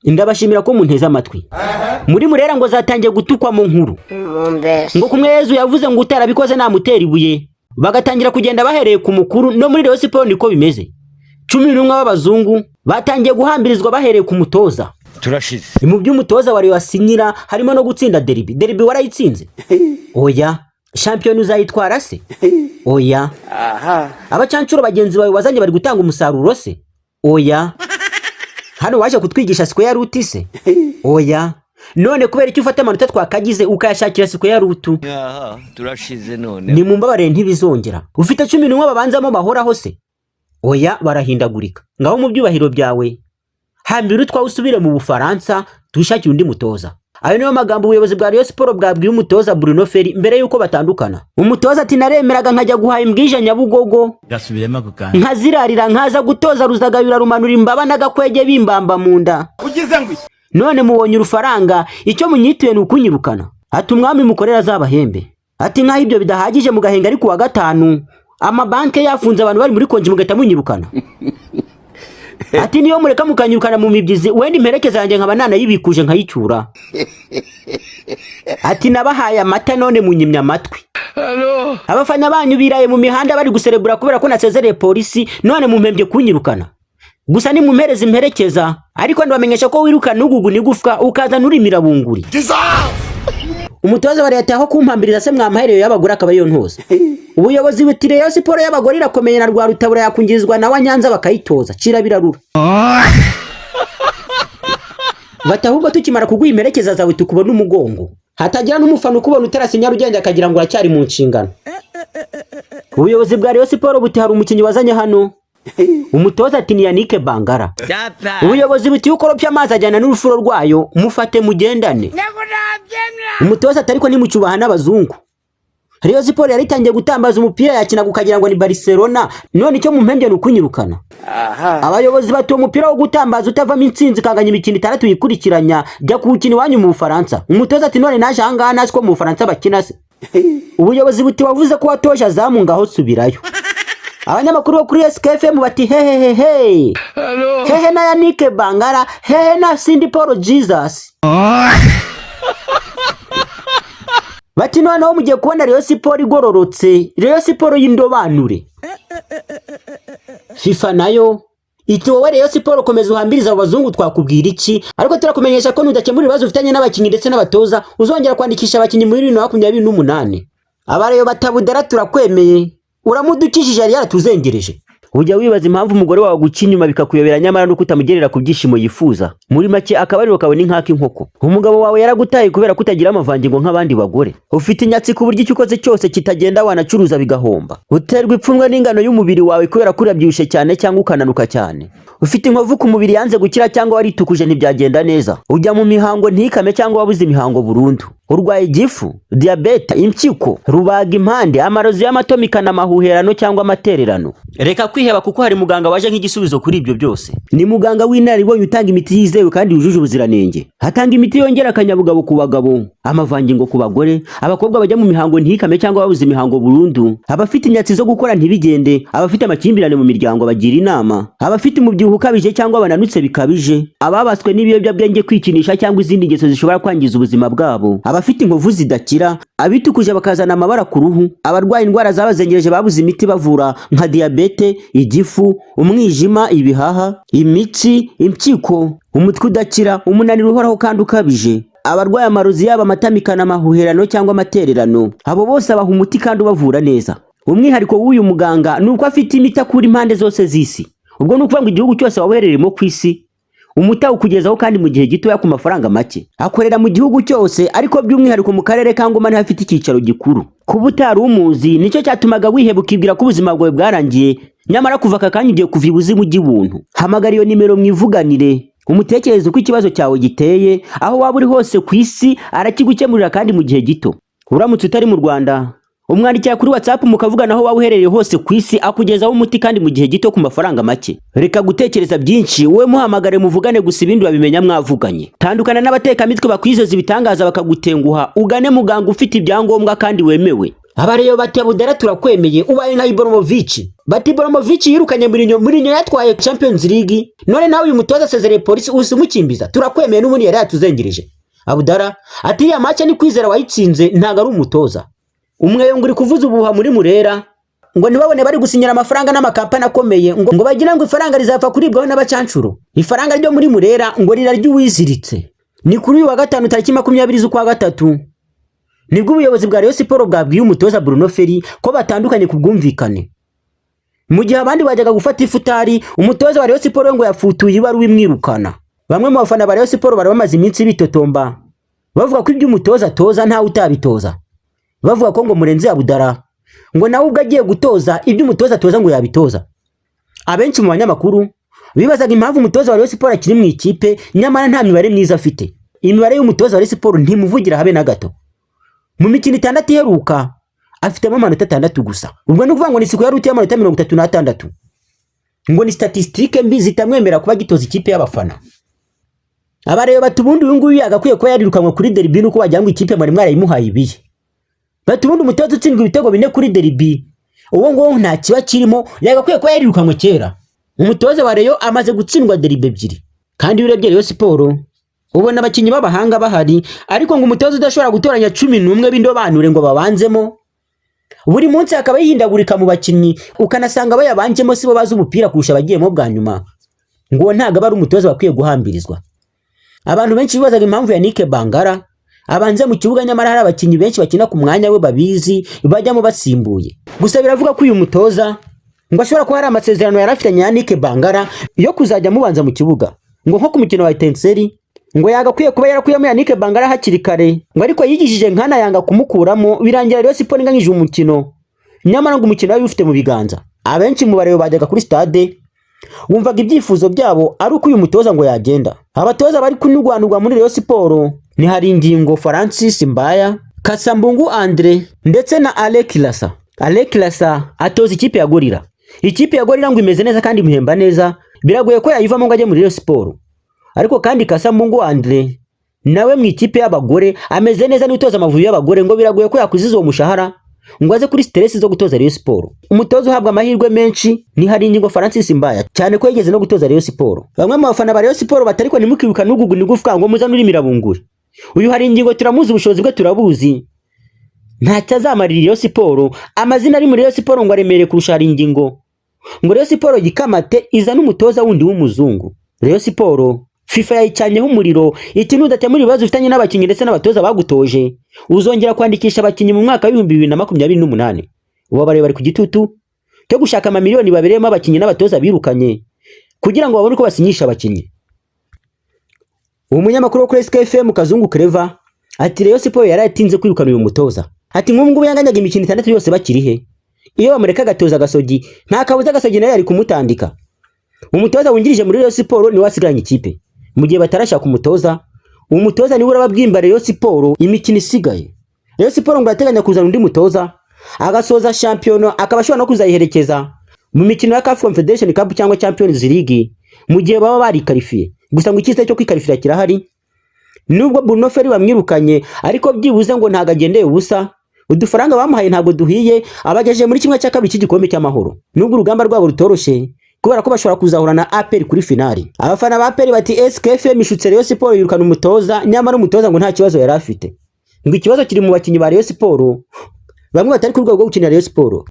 Ndabashimira ko munteze amatwi. Muri Murera ngo zatangiye gutukwa mu nkuru. Ngo kumwe Yezu yavuze ngo utarabikoze namutera ibuye. Bagatangira kugenda bahereye ku mukuru. No muri Rayon Sport niko bimeze. 11 b'abazungu batangiye guhambirizwa bahereye ku mutoza. Turashize. Mu by'umutoza wari wasinyira harimo no gutsinda derby. Derby warayitsinze? Oya. Shampiyona uzayitwara se? Oya. Abacancuro bagenzi bawe wazanye bari gutanga umusaruro se? Oya. Hano waje kutwigisha square root se? Oya. None kubera icyo ufata amanota twakagize ukayashakira square root? Aha turashize none. Ni mumbabarire, ntibizongera. Ufite 11 babanzamo bahoraho se? Oya, barahindagurika. Ngaho mu byubahiro byawe hambira utwawe usubire mu Bufaransa, twishakire undi mutoza. Ayo niyo magambo ubuyobozi bwa Rayon Sport bwabwiye umutoza Bruno Ferry mbere yuko batandukana. Umutoza ati: "Naremeraga nkajya guhaha imbwija Nyabugogo, Gasubiremo ako kantu. nkazirarira, nkaza gutoza Ruzagayura, rumanura imbaba n'agakwege bimbamba mu nda. Ugize ngo iki? None mubonye urufaranga, icyo munyituye ni ukunyirukana." Ati: "Umwami mukorera azabahembe." Ati: "Nk'aho ibyo bidahagije, mugahenga ari ku wa gatanu, amabanki yafunze, abantu bari muri konji, mugahita munyirukana." Ati: "Niyo mureka mukanyirukana mu mibyizi, wenda imperekeza yanjye nkaba nanayibikuje nkayicyura." Ati: "Nabahaye amata, none munyimye amatwi. Abafana banyu biraye mu mihanda bari guserebura kubera ko nasezereye Polisi, none mumpembye kunyirukana gusa. Nimumpereza imperekeza, ariko ndabamenyesha ko wirukana uguguna igufwa ukazana urimira bunguri." Umutoza wa leta aho kumpambiriza se mwamuhereye y'abagore akaba ariyo ntoza. Ubuyobozi buti: "Rayon Sport y'abagore irakomeye, na Rwarutabura yakungirizwa na wa Nyanza bakayitoza." Cira birarura. Bati: "Ahubwo tukimara kuguha imperekeza zawe tukubona umugongo, hatagira n'umufana ukubona utarasinya Nyarugenge akagira ngo uracyari mu nshingano." Ubuyobozi bwa Rayon Sport buti: "Hari umukinnyi wazanye hano?" Umutoza ati: "Ni Yannick Bangara." Ubuyobozi buti: "Iyo ukoropye amazi ajyana n'urufuro rwayo, mufate mugendane." Umutoza ati: "Ariko nimucyubaha n'abazungu. Rayon Sport yari itangiye gutambaza umupira, yakinaga ukagira ngo ni Barcelona, none icyo mumpembye ni ukunyirukana." Abayobozi bati: "Umupira wo gutambaza utavamo intsinzi, ikanganya imikino itandatu yikurikiranya, jya kuwukina iwanyu mu Bufaransa." Umutoza ati: "None naje ahangaha nazi ko mu Bufaransa bakina se?" Ubuyobozi buti: "Wavuze ko watoje azamu, ngaho subirayo." Abanyamakuru bo kuri SKFM bati: "Hehehehe, hehe na Yannick Bangara, hehe na Cindy Paul Jesus." Bati: "Noneho mugiye kubona Rayon Sport igororotse, Rayon Sport y'indobanure." FIFA nayo iti: "Wowe Rayon Sport, komeza uhambirize abo bazungu, twakubwira iki? Ariko turakumenyesha ko nudakemura ibibazo ufitanye n'abakinnyi ndetse n'abatoza, uzongera kwandikisha abakinnyi muri 2028." Abareyo batabudara turakwemeye, uramudukijije yari yaratuzengereje. Ujya wibaza impamvu umugore wawe aguca inyuma bikakuyobera, nyamara nuko utamugerera ku byishimo yifuza? Muri make, akabariro kawe ni nk'ak'inkoko. Umugabo wawe yaragutaye kubera kutagira amavangingo nk'abandi bagore. Ufite inyatsi ku buryo icyo ukoze cyose kitagenda, wanacuruza bigahomba. Uterwa ipfunwe n'ingano y'umubiri wawe kubera ko urabyibushye cyane cyangwa ukananuka cyane. Ufite inkovu ku mubiri yanze gukira, cyangwa waritukuje ntibyagenda neza. Ujya mu mihango ntikame, cyangwa wabuze imihango burundu. Urwaye igifu, diyabete, impyiko, rubaga impande, amarozi y'amatomikana, amahuherano cyangwa amatererano. Reka kwiheba, kuko hari muganga waje nk'igisubizo kuri ibyo byose. Ni muganga w'inararibonye utanga imiti yizewe kandi yujuje ubuziranenge. Hatanga imiti yongera akanyabugabo ku bagabo, amavangingo ku bagore, abakobwa bajya mu mihango ntikame cyangwa babuze imihango burundu, abafite inyatsi zo gukora ntibigende, abafite amakimbirane mu miryango bagira inama, abafite umubyibuho ukabije cyangwa bananutse bikabije, ababaswe n'ibiyobyabwenge, kwikinisha cyangwa izindi ngeso zishobora kwangiza ubuzima bwabo, abafite inkovu zidakira, abitukuje bakazana amabara ku ruhu, abarwaye indwara zabazengereje babuze imiti bavura nka diyabete, igifu, umwijima, ibihaha, imitsi, impyiko, umutwe udakira, umunaniro uhoraho kandi ukabije, abarwaye amarozi yaba amatamikana, amahuherano cyangwa amatererano. Abo bose abaha umuti kandi ubavura neza. Umwihariko w'uyu muganga ni uko afite imiti akura impande zose z'isi. Ubwo ni ukuvuga ngo igihugu cyose waba uherereyemo ku isi, umuti awukugezaho kandi mu gihe gitoya ku mafaranga make. Akorera mu gihugu cyose, ariko by'umwihariko mu karere ka Ngoma niho afite icyicaro gikuru. Kuba utari umuzi nicyo cyatumaga wiheba, ukibwira ko ubuzima bwawe bwarangiye, nyamara kuva aka kanya ugiye kuva ibuzimu ujya ibuntu. Hamagara iyo nimero mwivuganire, umutekereze uko ikibazo cyawe giteye. Aho waba uri hose ku isi arakigukemurira kandi mu gihe gito. Uramutse utari mu Rwanda, umwandikira kuri WhatsApp mukavugana aho waba uherereye hose ku isi, akugezaho umuti kandi mu gihe gito ku mafaranga make. Reka gutekereza byinshi, wowe muhamagare muvugane gusa, ibindi wabimenya mwavuganye. Tandukana n'abatekamitwe bakwizeza ibitangaza bakagutenguha, ugane muganga ufite ibyangombwa kandi wemewe. Abareyo bati: "Abudara, turakwemeye, ubaye nka Ibrahimovic." Bati: "Ibrahimovic yirukanye Mourinho, Mourinho yatwaye Champions League, none nawe uyu mutoza asezereye Polisi uhise umukimbiza, turakwemeye, n'ubundi yari yatuzengereje." Abudara ati: "Iriya match ni Kwizera wayitsinze, ntabwo ari umutoza." Umweyo ngo uri kuvuza ubuhuha muri Murera, ngo ntibabone bari gusinyira amafaranga n'amakampani akomeye, ngo bagira ngo ifaranga rizapfa kuribwaho n'abacancuro. Ifaranga ryo muri Murera ngo rirarya uwiziritse. Ni kuri uyu wa gatanu tariki 20 z'ukwa gatatu nibwo ubuyobozi bwa Rayon Sports bwabwiye umutoza Bruno Ferry ko batandukanye ku bwumvikane. Mu gihe abandi bajyaga gufata ifutari, umutoza wa Rayon Sports we ngo yafutuye ibaruwa imwirukana. Bamwe mu bafana ba Rayon Sports bari bamaze iminsi bitotomba bavuga ko ibyo umutoza atoza ntawe utabitoza, bavuga ko ngo Murenzi Abudara ngo nawe ubwo agiye gutoza, ibyo umutoza atoza ngo yabitoza. Abenshi mu banyamakuru bibazaga impamvu umutoza wa Rayon Sports akiri mu ikipe nyamara nta mibare myiza afite. Imibare y'umutoza wa Rayon Sports ntimuvugira habe na gato. Mu mikino 6 iheruka afitemo amanota 6 gusa, ubwo ni ukuvuga ngo ni score ya y'amanota 36. Ngo ni statistique mbi zitamwemerera kuba agitoza ikipe y'abafana. Abareba bati: "Ubundi uyu nguyu yagakwiye kuba yarirukanwe kuri derby, nuko wagira ngo ikipe mwari mwarayimuhaye ibiye." Bati: "Ubundi umutoza utsindwa ibitego 4 kuri derby, uwo nguwo nta kiba kirimo, yagakwiye kuba yarirukanwe kera." Umutoza wa Rayon amaze gutsindwa derby ebyiri, kandi iyo urebye Rayon Sports ubona abakinnyi b'abahanga bahari, ariko ngo umutoza udashobora gutoranya 11 b'indobanure ngo babanzemo, buri munsi akaba yihindagurika mu bakinnyi, ukanasanga bayabanjemo sibo bazi umupira kurusha abagiyemo bwa nyuma, ngo uwo ntabwo aba ari umutoza bakwiye guhambirizwa. Abantu benshi bibazaga impamvu Yannick Bangara abanze mu kibuga nyamara hari abakinnyi benshi bakina ku mwanya we babizi bajyamo basimbuye. Gusa biravuga ko uyu mutoza ngo ashobora kuba hari amasezerano yari afitanye na Yannick Bangara yo kuzajya amubanza mu kibuga, ngo nko ku mukino wa Etincelles ngo yagakwiye kuba yarakuyemo Yannick Bangara hakiri kare, ngo ariko yigishije nkana yanga kumukuramo, birangira Rayon Sports inganyije umukino, nyamara ngo umukino wari ufite mu biganza. Abenshi mu bareba bajyaga kuri stade wumvaga ibyifuzo byabo ari uko uyu mutoza ngo yagenda. Abatoza bari kunugwanugwa muri Rayon Sports ni Haringingo Francis Mbaya, Kasambungu Andre ndetse na Alec Lasa. Alec Lasa atoza ikipe ya Gorilla. Ikipe ya Gorilla ngo imeze neza kandi imuhemba neza, biragoye ko yayivamo ngo ajye muri Rayon Sports. Ariko kandi Kasambungu Andre nawe mu ikipe y'abagore ameze neza, n'utoza Amavubi y'abagore, ngo biragoye ko yakwiziza uwo mushahara ngo aze kuri stress zo gutoza Rayon Sports. Umutoza uhabwa amahirwe menshi ni Haringingo Francis Mbaya, cyane ko yigeze no gutoza Rayon Sports. Bamwe mu bafana ba Rayon Sports batari ko ntimukiruka n'ugugu n'igufwa ngo muzane urimo irabungura. Uyu Haringingo turamuzi, ubushobozi bwe turabuzi, ntacyo azamarira Rayon Sports. Amazina ari muri Rayon Sports ngo aremereye kurusha Haringingo, ngo Rayon Sports yikamate izane umutoza wundi w'umuzungu. Rayon Sports FIFA yayicanyeho umuriro, iti: "Nudatemura ibibazo ufitanye n'abakinnyi ndetse n'abatoza bagutoje, uzongera kwandikisha abakinnyi mu mwaka wa 2028." Ubu abareba bari ku gitutu cyo gushaka amamiliyoni babereyemo abakinnyi n'abatoza birukanye kugira ngo babone uko basinyisha abakinnyi. Umunyamakuru wo kuri SKFM Kazungu Clever ati: "Rayon Sports yaratinze kwirukana uyu mutoza." Ati: "Nk'ubu ngubu yanganyaga imikino 6 yose bakiri he? Iyo bamureka agatoza Gasogi, nta kabuza Gasogi nayo yari kumutandika." Umutoza wungirije muri Rayon Sports niwe wasigaranye ikipe mu gihe batarashaka umutoza. Umutoza niwe urababwimba Rayon Sports imikino isigaye. Rayon Sports ngo irateganya kuzana undi mutoza agasoza shampiyona, akaba ashobora no kuzayiherekeza mu mikino ya CAF Confederation Cup cyangwa Champions League mu gihe baba barikarifiye. Gusa ngo icyizere cyo kwikarifira kirahari nubwo Bruno Ferry bamwirukanye, ariko byibuze ngo ntabwo agendeye ubusa. Udufaranga bamuhaye ntabwo duhiye, abagejeje muri 1/2 cy'igikombe cy'amahoro, nubwo urugamba rwabo rutoroshye kubera ko bashobora kuzahura na APR kuri finali. Abafana ba APR bati: "SKFM ishutse Rayon Sports yirukana umutoza, nyamara umutoza ngo nta kibazo yari afite, ngo ikibazo kiri mu bakinnyi ba Rayon Sports bamwe batari ku rwego rwo gukinira Rayon Sports."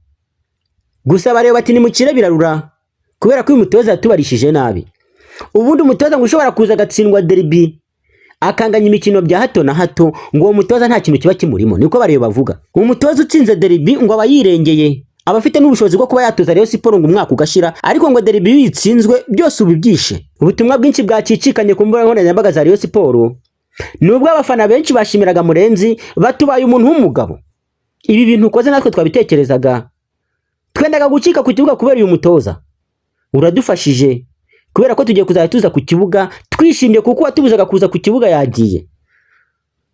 Gusa bareba bati: "Nimukire birarura kubera ko uyu mutoza yatubarishije nabi." Ubundi umutoza ngo ushobora kuza agatsindwa derby, akanganya imikino bya hato na hato, ngo uwo mutoza nta kintu kiba kimurimo, niko bareba bavuga. Umutoza utsinze derby ngo aba yirengeye, aba afite n'ubushobozi bwo kuba yatoza Rayon Sports ngo umwaka ugashira, ariko ngo derby iyo uyitsinzwe byose uba ubyishe. Ubutumwa bwinshi bwacicikanye ku mbuga nkoranyambaga za Rayon Sports nubwo abafana benshi bashimiraga Murenzi, batubaye umuntu w'umugabo, ibi bintu ukoze natwe twabitekerezaga, twendaga gucika ku kibuga kubera uyu mutoza, uradufashije kubera ko tugiye kuzajya tuza ku kibuga twishimye kuko uwatubuzaga kuza ku kibuga yagiye.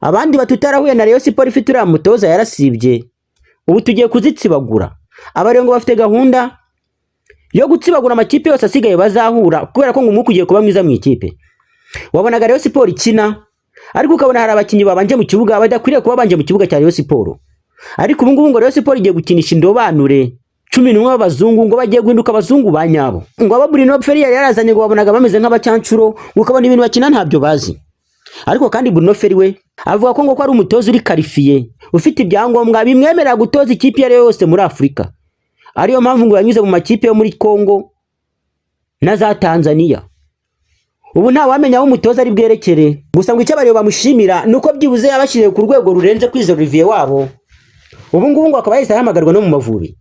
Abandi batutarahuye na Rayon Sports ifite uriya mutoza yarasibye, ubu tugiye kuzitsibagura. Abarengo bafite gahunda yo gutsibagura amakipe yose asigaye bazahura, kubera ko ngo umwuka ugiye kuba mwiza mu ikipe. Wabonaga Rayon Sports ikina, ariko ukabona hari abakinnyi babanje mu kibuga badakwiriye kuba babanje mu kibuga cya Rayon Sports. Ariko ubu ngubu ngo Rayon Sport igiye gukinisha indobanure 11 b'abazungu, ngo bagiye guhinduka abazungu ba nyabo. Ngo abo Bruno Ferry yari yarazanye ngo babonaga bameze nk'abacancuro, ngo ukabona ibintu bakina ntabyo bazi. Ariko kandi Bruno Ferry we avuga ko ngo ko ari umutoza uri qualifié, ufite ibyangombwa bimwemerera gutoza ikipe iyo ari yo yose muri Afurika, ariyo mpamvu ngo yanyuze mu makipe yo muri Congo na za Tanzania. Ubu nta wamenya aho umutoza ari bwerekere. Gusa ngo icyo abareba bamushimira ni uko byibuze yabashyiriye ku rwego rurenze Kwizera Olivier wabo. Ubu ngubu ngo akaba yahise ahamagarwa no mu Mavubi.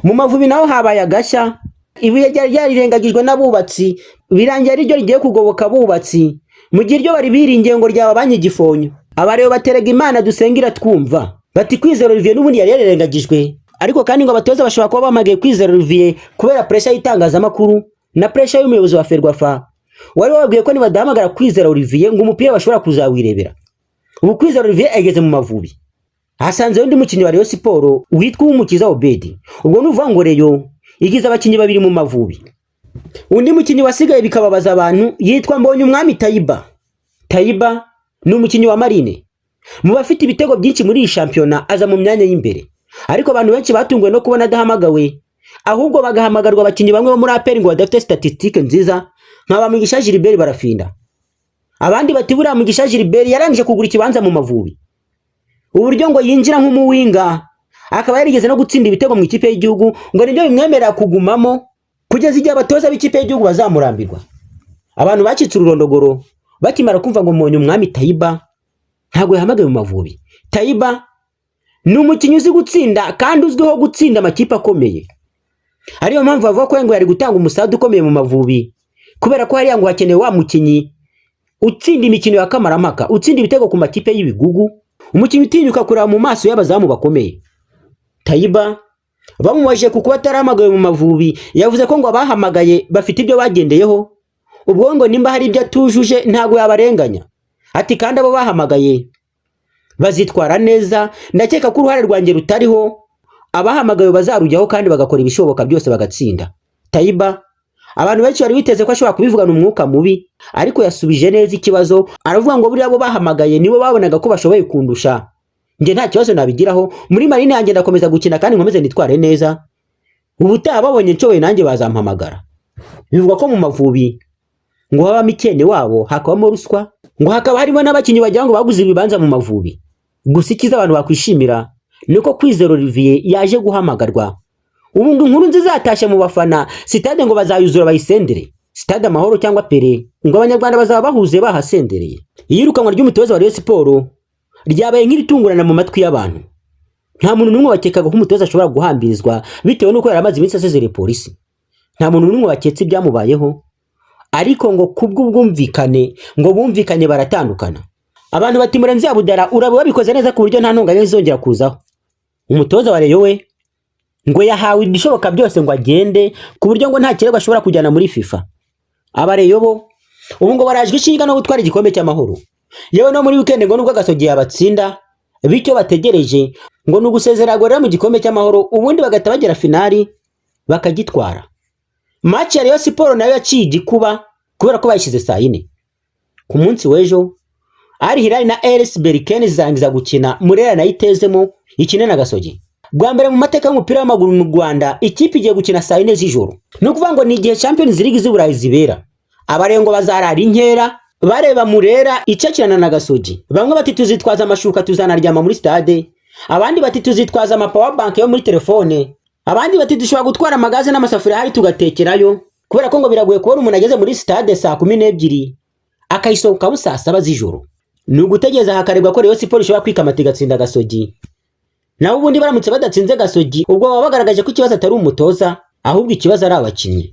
Mu Mavubi naho habaye agashya. Ibuye ryari ryarirengagijwe n'abubatsi birangiye ari ryo rigiye kugoboka abubatsi, mu gihe iryo bari biringiye ngo ryaba banki igifonyo. Abareba baterega Imana dusenga iratwumva, bati Kwizera Olivier n'ubundi yari yarirengagijwe. Ariko kandi ngo abatoza bashobora kuba bahamagaye Kwizera Olivier kubera pressure y'itangazamakuru na pressure y'umuyobozi wa Ferwafa, wari wababwiye ko nibadahamagara Kwizera Olivier ngo umupira bashobora kuzawirebera. Ubu Kwizera Olivier ageze mu Mavubi, hasanzeho undi mukinnyi wa Rayon Sport witwa Uwumukiza Obedi. Ubwo ni uvuga ngo Rayon igize abakinnyi babiri mu Mavubi. Undi mukinnyi wasigaye bikababaza abantu yitwa Mbonye Umwami Tayiba. Tayiba ni umukinnyi wa Marine, mu bafite ibitego byinshi muri iyi shampiyona, aza mu myanya y'imbere. Ariko abantu benshi batunguwe no kubona adahamagawe, ahubwo bagahamagarwa abakinnyi bamwe bo muri APR ngo badafite statistique nziza, nka ba Mugisha Gilbert Barafinda. Abandi bati buriya Mugisha Gilbert yarangije kugura ikibanza mu Mavubi, uburyo ngo yinjira nk'umuwinga akaba yarigeze no gutsinda ibitego mu ikipe y'igihugu, ngo nibyo bimwemerera kugumamo kugeza igihe abatoza b'ikipe y'igihugu bazamurambirwa. Abantu bacitse ururondogoro bakimara kumva ngo Mbonye Umwami Tayiba ntabwo yahamagaye mu Mavubi. Tayiba ni umukinnyi uzi gutsinda kandi uzwiho gutsinda amakipe akomeye, ariyo mpamvu bavuga ko ngo yari gutanga umusada ukomeye mu Mavubi, kubera ko hariya ngo hakenewe wa mukinnyi utsinda imikino ya kamarampaka, utsinda ibitego ku makipe y'ibigugu, umukinnyi utinyuka kureba mu maso y'abazamu bakomeye. Tayiba bamubajije ku kuba atarahamagawe mu Mavubi, yavuze ko ngo abahamagaye bafite ibyo bagendeyeho. Ubwo ngo nimba hari ibyo atujuje ntabwo yabarenganya. Ati kandi abo bahamagaye bazitwara neza, ndakeka ko uruhare rwanjye rutariho, abahamagawe bazarujyaho kandi bagakora ibishoboka byose bagatsinda. Tayiba abantu benshi bari biteze ko ashobora kubivugana umwuka mubi, ariko yasubije neza ikibazo, aravuga ngo buriya abo bahamagaye nibo babonaga ko bashoboye kundusha, njye nta kibazo nabigiraho. Muri Marine yanjye ndakomeza gukina kandi nkomeze nitware neza, ubutaha babonye nshoboye nanjye bazampamagara. Bivugwa ko mu Mavubi ngo habamo ikene wabo, hakabamo ruswa, ngo hakaba harimo n'abakinnyi bagira ngo baguze ibibanza mu Mavubi. Gusa icyiza abantu bakwishimira ni uko Kwizera Olivier yaje guhamagarwa. Ubu ngo inkuru nziza yatashye mu bafana, sitade ngo bazayuzura bayisendere, Sitade Amahoro cyangwa Pele, ngo Abanyarwanda bazaba bahuze bahasendereye. Iyirukanwa ry'umutoza wa Rayon Sport ryabaye nk'iritungurana mu matwi y'abantu. Nta muntu n'umwe wakekaga ko umutoza ashobora guhambirizwa bitewe n'uko yari amaze iminsi asezereye Polisi. Nta muntu n'umwe waketse ibyamubayeho, ariko ngo kubw'ubwumvikane ngo bumvikanye baratandukana. Abantu bati Murenzi Abudara uraba wabikoze neza ku buryo nta ntonganya zizongera kuzaho. Umutoza wa Rayon we ngo yahawe ibishoboka byose ngo agende, ku buryo ngo nta kirego ashobora kujyana muri FIFA. Abareyo bo ubu ngo barajwe ishinga no gutwara igikombe cy'Amahoro, yewe no muri weekend ngo nubwo Gasogi yabatsinda, bityo bategereje ngo ni ugusezera Gorilla mu gikombe cy'Amahoro, ubundi bagahita bagera finali bakagitwara. Match ya Rayon Sport nayo yaciye igikuba kubera ko bayishyize saa 4 ku munsi w'ejo. Al Hilal na RS Berkane zirangiza gukina, Murera nayo itezemo ikine na Gasogi. Bwa mbere mu mateka y'umupira w'amaguru mu Rwanda, ikipe igiye gukina saa 4 z'ijoro, ni ukuvuga ngo ni igihe Champions League z'i Burayi zibera. Abarengo bazarara inkera bareba Murera icakirana na Gasogi. Bamwe bati tuzitwaza amashuka tuzanaryama muri stade, abandi bati tuzitwaza ama power bank yo muri telefone, abandi bati dushobora gutwara amagaze n'amasafuriya hari tugatekerayo, kubera ko ngo biragoye kubona umuntu ageze muri stade saa 12 akayisohokamo saa 7 z'ijoro. Ni ugutegereza hakarebwa ko Rayon Sport ishobora kwikamata igatsinda Gasogi. Naho ubundi baramutse badatsinze Gasogi, ubwo baba bagaragaje ko ikibazo atari umutoza, ahubwo ikibazo ari abakinnyi.